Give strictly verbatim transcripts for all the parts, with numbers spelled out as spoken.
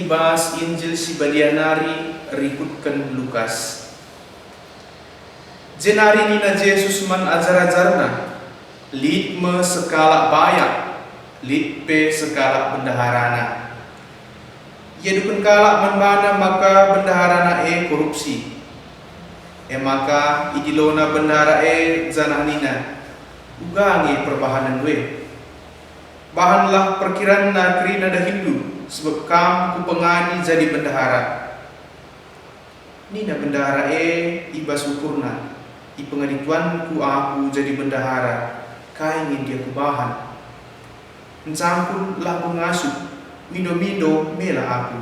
Bas Injil si Badia nari rikutken Lukas. Jenari nina Jesus man ajar-ajarNa, "Lit me sekalak bayak, lit pe sekalak bendaharana. Iaduken kalak man bana maka bendaharana e korupsi. E maka idilona bendahara e janah nina, 'Uga nge perbahanenndu e? Bahanlah perkiranna kerina dahinndu, sabap kam kupengadi jadi bendahara.' Nina bendahara e i bas ukurna, 'Ipengadi tuanku aku jadi bendahara, kai nge ndia kubahan? Encangkun lah ku ngasup, mindo-mindo mela aku.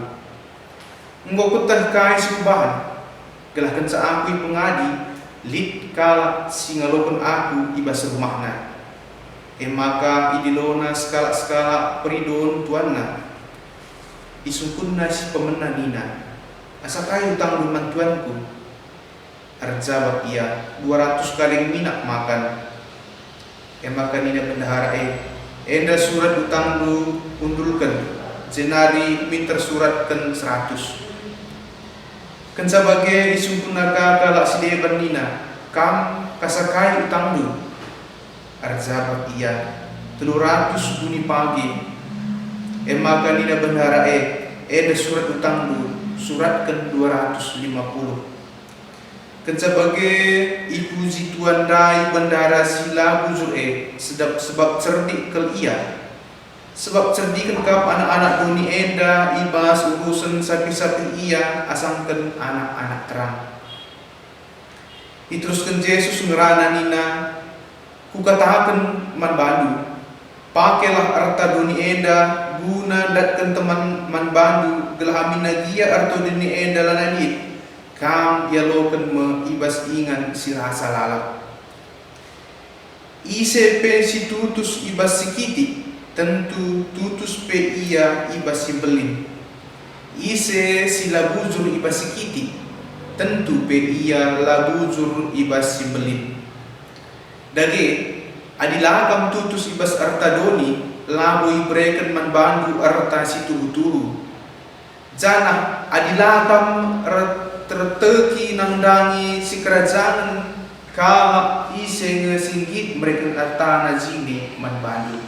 Enggo kueteh kai si kubahan, gelah kenca aku ipengadi, lit kalak si ngaloken aku i bas rumahna.' E maka idilona sekalak-sekalak peridon tuanna. Isungkunna si pemena nina, 'Asa kai utangndu man tuanku?' Erjabap ia, 'Dua ratus kaleng minak makan.' E maka nina bendahara e, 'Enda surat utangndu, undulken, jenari minter suratken seratus.' Kenca bage isungkunna ka kalak si deban nina, 'Kam, asa kai utangndu?' Erjabap ia, 'Telu ratus doni pagi.' E maka nina bendahara e, 'Enda surat utangndu, suratken dua ratus lima puluh.' Kenca bage ipuji tuan ndai bendahara si la bujur e, sedap sebab cerdik kal ia. Sebab cerdiken kap anak-anak doni enda i bas urusen sapih-sapih ia asangken anak-anak terang. Iterusken Jesus ngerana nina, "Kukataken man bandu, pakelah erta doni enda guna ndatken teman man bandu, gelah aminna gia erta doni enda lanai lit, kam ialoken me i bas ingan si rasa lalap. Ise pe si tutus i bas si kitik, tentu tutus pe ia i bas si mbelin. Ise si la bujur i bas si kitik, tentu pe ia la bujur i bas si mbelin. Dage, adi la kam tutus i bas erta doni, labo ibereken man bandu erta si tuhu-tuhu. Janah adi la kam er-, terteki nandangi sikerajangen kalak, ise nge si nggit mereken ertana jine man bandu?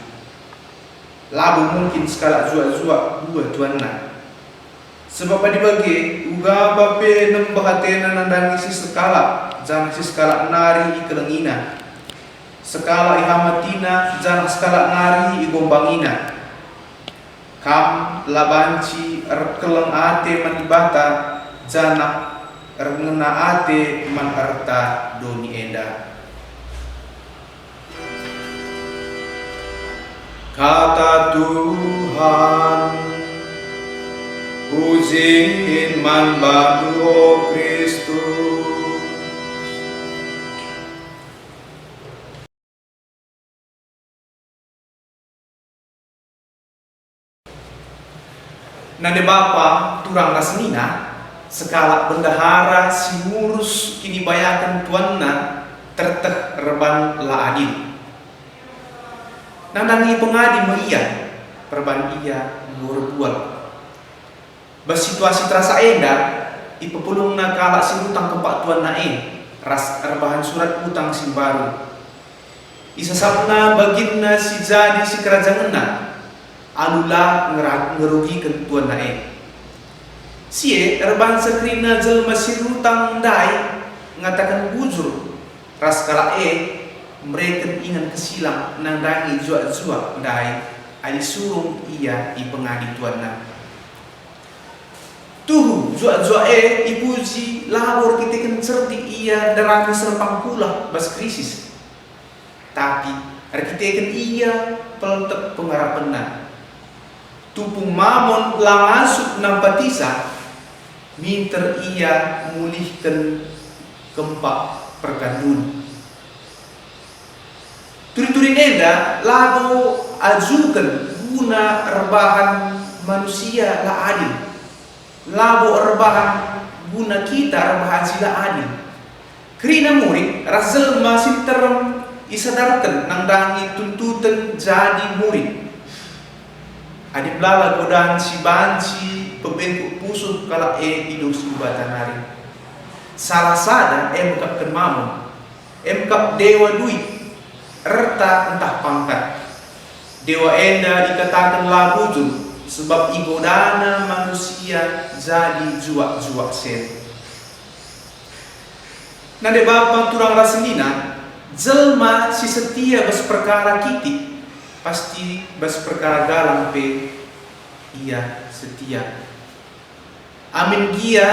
Labo mungkin sekalak juak-juak dua tuanna. Sebab adi bage, ugapa pe nembeh atena nandangi si sekalak, janah si sekalak nari ikelengina. Sekalak ihamatina, janah sekalak nari igombangina. Kam la banci erkeleng ate man Dibata, janah erngena ate man erta doni enda." Kata Tuhan. Pujin man bandu, o Kristus. Nande bapa turang ras senina, sekalak bendahara si ngurus kinibayaken tuanna terteh erban la adil. Nandangi pengadi me ia, perban ia enggo erbual. Bas situasi terasa enda, ipepulungna kalak si rutang kempak tuanna e ras erbahan surat utang si mbaru. Isasapna baginna si jadi sikerajangenna alu la ngera-, ngerugiken tuanna e. Si e erbahanca kerina jelma si rutang ndai ngataken bujur ras kalak e, mereken ingan kesilang nandangi juak-juak ndai adi surung ia ipengadi tuanna. Tuhu, juak-juak e ipuji labo erkiteken cerdik ia ndarami serpang kulah bas krisis, tapi erkiteken ia peltep pengarapenna. Tupung Mamon la ngasup nampatisa, minter ia mulihken kempak pergandun. Turi-turin enda labo ajuken guna erbahan manusia la adil, labo erbahan guna kita erbahan si la adil. Kerina murid ras jelma si nterem isadarken nandangi tuntuten jadi murid. Adi melala godaan si banci pebengkuk pusuh kalak e i durus Dibata nari. Salah sada e mekapken Mamon, e mekap dewa duit, erta ntah pangkat. Dewa enda ikataken la bujur, sebab igodana manusia jadi juak-juak sen. Nande bapa turang ras senina, jelma si setia bas perkara kitik, pasti bas perkara galang pe ia setia. Amin gia,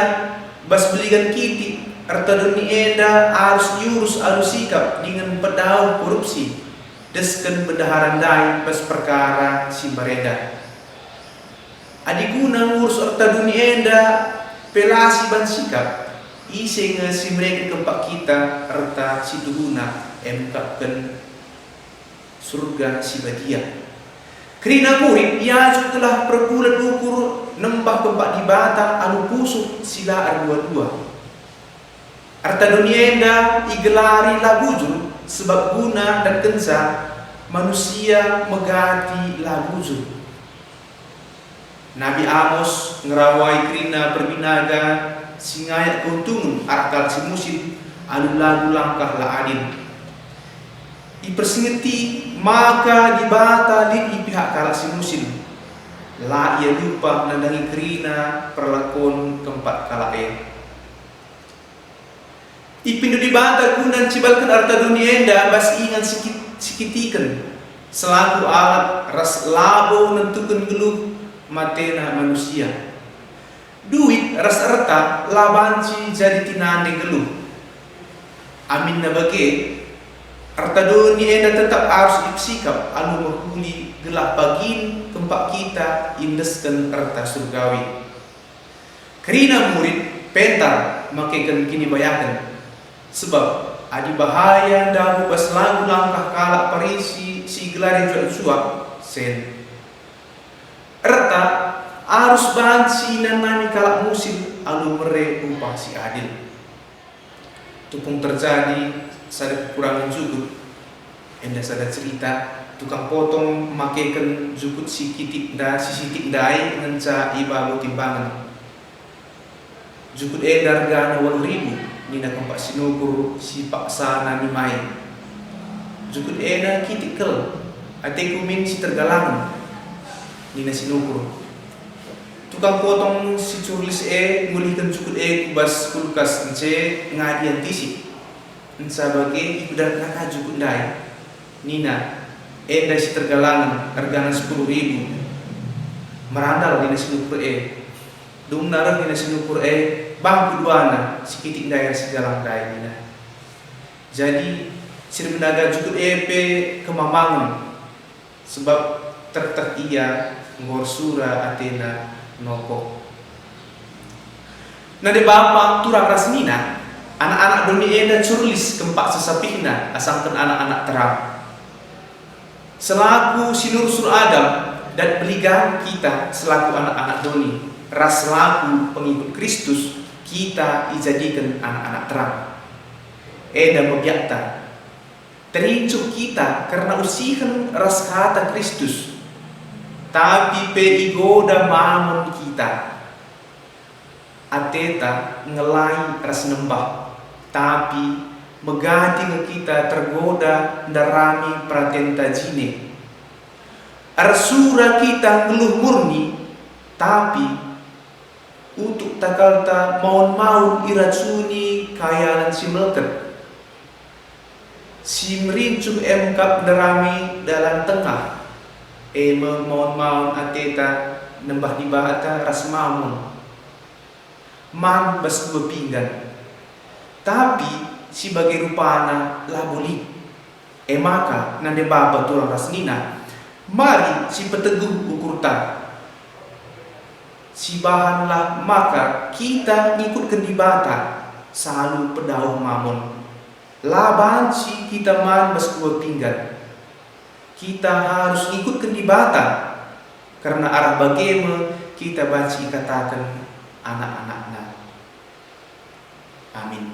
bas beligan kitik, erta doni enda arus iurus alu sikap dingen pedauh korupsi, desken bedahara ndai bas perkara si mbarenda. Adi guna ngurus erta doni enda pe la siban sikap, ise nge si mereken kempak kita erta si tuhuna e mekapken Surga si Badia? Kerina murid iajuk gelah perbulan ukur nembah kempak Dibata alu pusuh si la erdua-dua. Erta doni enda igelari la bujur sebab guna dan kenca manusia megati la bujur. Nabi Amos ngerawai kerina perbinaga si ngayak keuntungen arah kalak si musil alu lagu langkah la adil. Ipersingeti maka Dibata lit i pihak kalak si musil. La ia lupa nandangi kerina perlakon kempak kalak e. Ipindo Dibata guna ncibalken erta doni enda bas ingan si ki-, si kitiken, selaku alat ras labo nentuken geluh matena manusia. Duit ras erta la banci jadi tinande geluh. Aminna bage, erta doni enda tetap arus ipesikap alu mehuli gelah pagin kempak kita iendesken erta surgawi. Kerina murid pentar makeken kinibayaken, sebab adi bahaya ndabuh bas lagu langkah kalak Parisi si igelari juak-juak, sen. Erta arus banci inanami kalak musil alu mere upah si adil. Tupung terjadi sada kekurangen jukut, enda sada cerita, tukang potong makeken jukut si kitik nda-, si sitik ndai ngenca i babo timbangen. "Jukut enda regana waluh ribu," nina kempak si nukur si paksa nami mai. "Jukut enda kitik kal, ateku min si tergalangen," nina si nukur. Tukang potong si curlis e ngulihken jukut e ku bas kulkas ence ngadi antisik. Nca bage ipedaratna ka jukut ndai. Nina, "Enda si tergalangen, ergana sepuluh ribu." "Merandal," nina si nukur e. "Dungna reh," nina si nukur e, "bangku duana, si kitik ndai ras si galang ndai," nina. Jadi, si erbenaga jukut e pe kemamangen. Sebab terteh ia enggo ersura atena nokoh. Nande bapa turang ras nina, anak-anak doni enda curlis kempak sesapihna asangken anak-anak terang. Selaku si nursur Adam, dat beligan kita selaku anak-anak doni, ras selaku pengikut Kristus, kita ijadiken anak-anak terang. Enda me biakta. Terincuh kita kerna usihen ras kata Kristus, tapi pe igoda Mamon kita. Ateta ngelai ras nembah, tapi megati nge kita tergoda ndarami peratenta jine. Ersura kita nggeluh murni, tapi utuk takalta maun-maun iracuni kayalan si melket. Si merincuh e me kap ndarami dalan tengah, e me maun-maun ateta nembah Dibata ras Mamon. Man bas dua pinggan. Tapi si bage rupana labo lit. E maka nande bapa turang ras nina, "Mari sipeteguh ukurta. Sibahanlah maka kita ngikutken Dibata, salu pedauh Mamon. La banci kita man bas dua pinggan. Kita arus ngikutken Dibata, kerna arah bage me kita banci ikataken anak-anakNa." Amin.